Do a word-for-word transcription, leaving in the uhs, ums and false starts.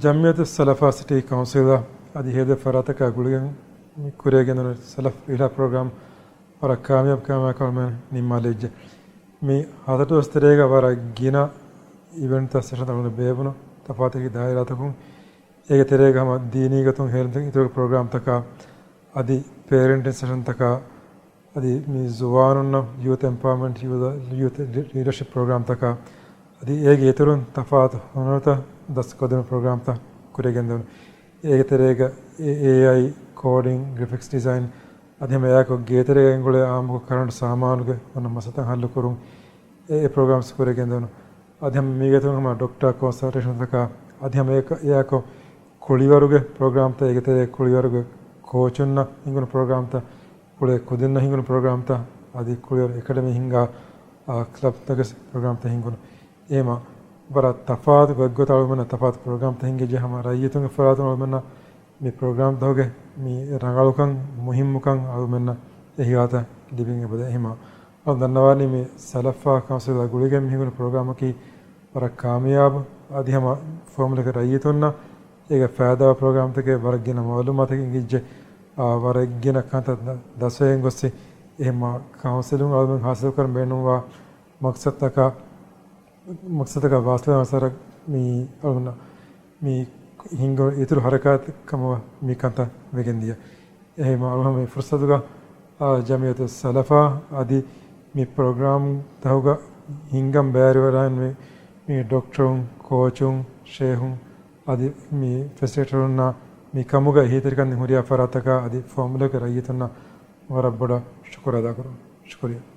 ޖަމްޢިއްޔަތުއް ސަލަފާ ސިޓީ ކައުންސިލްއަށް އަދި ހޭދޭ ފަރާތަކާ ގުޅިގެން މި ކުރިއަށް ގެންދަވަން ސަލަފް ރިހްލާ ޕްރޮގްރާމް ވަރަށް ކާމިޔާބު ކާމިޔާބު ކަމެއް ނިންމާލެއްޖެ. މި ހަތަރު ދުވަސް ތެރޭގަ ވަރަށް ގިނަ އިވެންޓްތައް ސެޝަންތައް ބޭއްވުނު ތަފާތު ދާއިރާތަކުން، އޭގެ ތެރޭގަ ހަމަ ދީނީގޮތުން ހޭލުންތައް އިތުރު ޕްރޮގްރާމްތަކާ އަދި ޕޭރެންޓިން ސެޝަންތަކާ އަދި މި ޒުވާނުންނަށް ޔޫތު އެމްޕަވަރމަންޓް، ޔޫތު ލީޑަޝިޕް ޕްރޮގްރާމްތަކާ އަދި އޭގެ އިތުރުން ތަފާތު ހުނަރުތައް ދަސްކޮށްދިނުން ޕްރޮގްރާމްތައް ކުރިއަށް ގެންދެވުނު. އޭގެ ތެރޭގަ އޭއައި، ކޯޑިން، ގްރެފިކްސް ޑިޒައިން އަދި ހަމަ އެއާއެކު ގޭތެރޭގަ އެނގުޅޭ އާއްމުކޮށް ކަރަންޓް ސާމާނުގެ ހުންނަ މައްސަލަތައް ހައްލުކުރުން އެ، އެ ޕްރޮގްރާމްސް ކުރިއަށް ގެންދެވުނު. އަދި ހަމަ މީގެ އިތުރުން ހަމަ ޑޮކްޓާ ކޮންސަލްޓޭޝަންތަކާ އަދި ހަމަ އެއާއެކު ކުޅިވަރުގެ ޕްރޮގްރާމްތައް، އޭގެ ތެރޭ ކުޅިވަރުގެ ކޯޗުންނަށް ހިނގުނު ޕްރޮގްރާމްތައް، ކުޅޭ ކުދިންނަށް ހިނގުނު ޕްރޮގްރާމްތައް އަދި ކުޅިވަރު އެކަޑަމީ ހިންގާ، އާ، ކްލަބްތަކުގެ ޕްރޮގްރާމްތައް ހިނގުނު. އެހެމަ ވަރަށް ތަފާތު ގޮތްގޮތަށް އަޅުގަނޑުމެންނަށް ތަފާތު ޕްރޮގްރާމްތައް ހިނގިއްޖެ. ހަމަ ރައްޔިތުންގެ ފަރާތުން އަޅުގަނޑުމެންނަށް މި ޕްރޮގްރާމްތަކުގެ މި ރަނގަޅުކަން، މުހިއްމުކަން އަޅުގަނޑުމެންނަށް އެހިގާތަށް ލިބިގެން އެބަދޭ. އެހެމަ އަޅުގަނޑު ދަންނަވާނީ މި ސަލަފާ ކައުންސިލާ ގުޅިގެން މި ހިނގުނު ޕްރޮގްރާމަކީ ވަރަށް ކާމިޔާބު އަދި ހަމަ ފުވައްމުލަކުގެ ރައްޔިތުންނަށް އޭގެ ފައިދާ ޕްރޮގްރާމްތަކެއް ވަރަށް ގިނަ މައުލޫމާތަކެއް އެނގިއްޖެ. އާ، ވަރަށް ގިނަ ކަންތައް ދަ-، ދަސްވެގެން ގޮއްސި. އެހެމަ ކައުންސިލުން އަޅުގަނޑު ހާސިލުކުރަން ބޭނުންވާ މަގްސަދުތަކާ، މަގްސަދުތަކާ ވާސިލު އަސަރަށް މި އަޅުގަނޑަށް މި ހިނގުނު އިތުރު ހަރަކާތެއް ކަމަށް މި ކަންތައް ވެގެންދިޔަ. އެހެމަ އަޅުގަނޑު މި ފުރުސަތުގަ، އާ، ޖަމްޢިއްޔަތު ސަލަފާ އަދި މި ޕްރޮގްރާމް ތަހުގަ ހިންގަން ބައިވެރިވެރާން މި، މި ޑޮކްޓަރުން، ކޯޗުން، ޝޭހުން އަދި މި ފެސިލިޓޭޓަރުންނާ މި ކަމުގަ އެހީތެރިކަން ހުރިހާ ފަރާތްތަކާ އަދި ފުވައްމުލަކުގެ ރައްޔިތުންނަށް ވަރަށް ބޮޑަށް ޝުކުރު އަދާކުރަން. ޝުކުރިއްޔާ.